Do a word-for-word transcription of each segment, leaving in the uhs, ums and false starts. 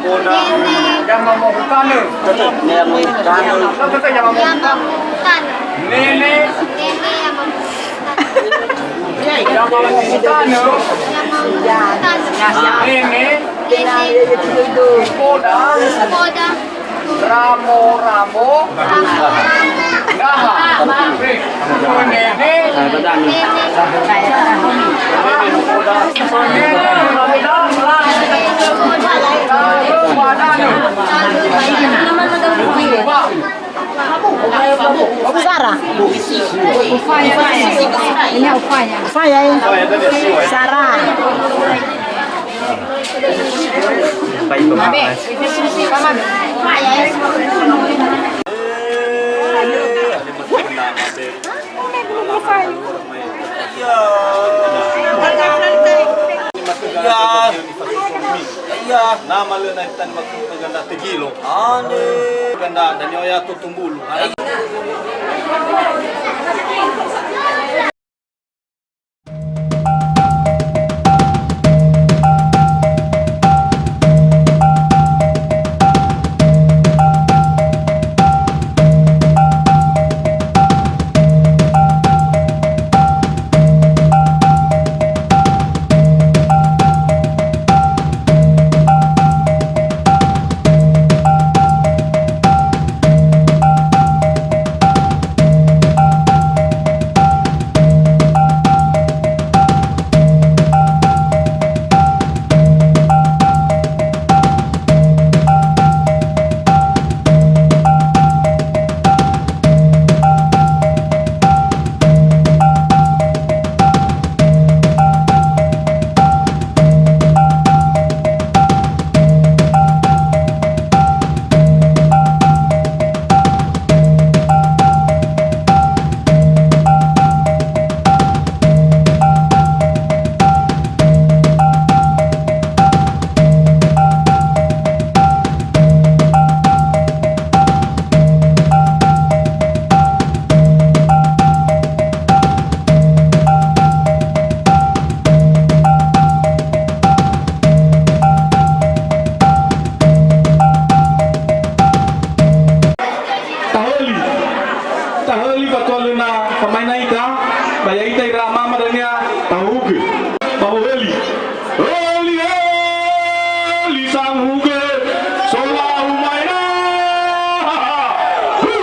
Yamamohutanö. Yamamohutanö. Nene. Nene Yamamohutanö. Nene. Poda. Ramo, ramo. Gaha. Nene. Sara. Ini upaya. Upaya, eh. Sara. Upaya, eh. Ya. Ya. Na malö na itan waktu ganda tegilo. Ane. Ganda dania ya tutumbulu. Tahöli. Tahöli fatualöna famaina ita, ba ya'ita ira mama dania tahugö. Ba wohöli. Höli, höli sanghugö, solau maena. Hu!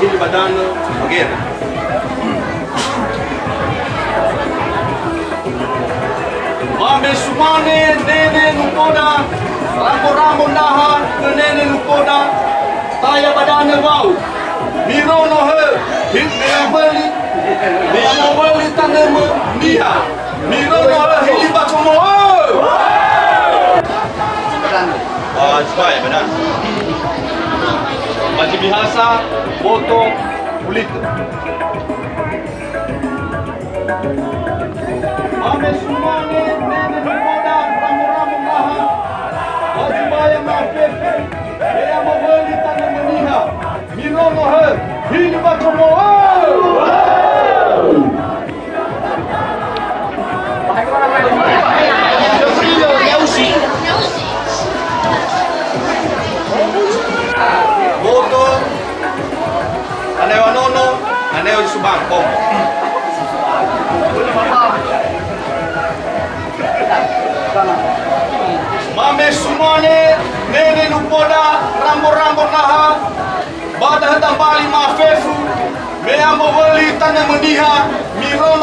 Ba danö Magere. Ba me sumane nene nukoda, rambo-rambo naha khö nene nukoda, taya ba danö wau. Mirono hö, hit me amöli, me amowöli tanömö niha. Mirono hö, hili ba komo'ö. Ba, ba, ba, ba. Ba zi bihasa, boto, kulitö. Ba me sumane nene nukoda, rambo-rambo naha. Ba zi baya mafefu, me amowöli tanömö niha. Mirono hö, hili ba komo'ö. Boto, Aneo Anono, Aneo Subang, Kongo. Ma me sumane nene nukoda, rambo-rambo naha, ba da'ö dambali mafefu, me amowöli tanömö niha, mirongo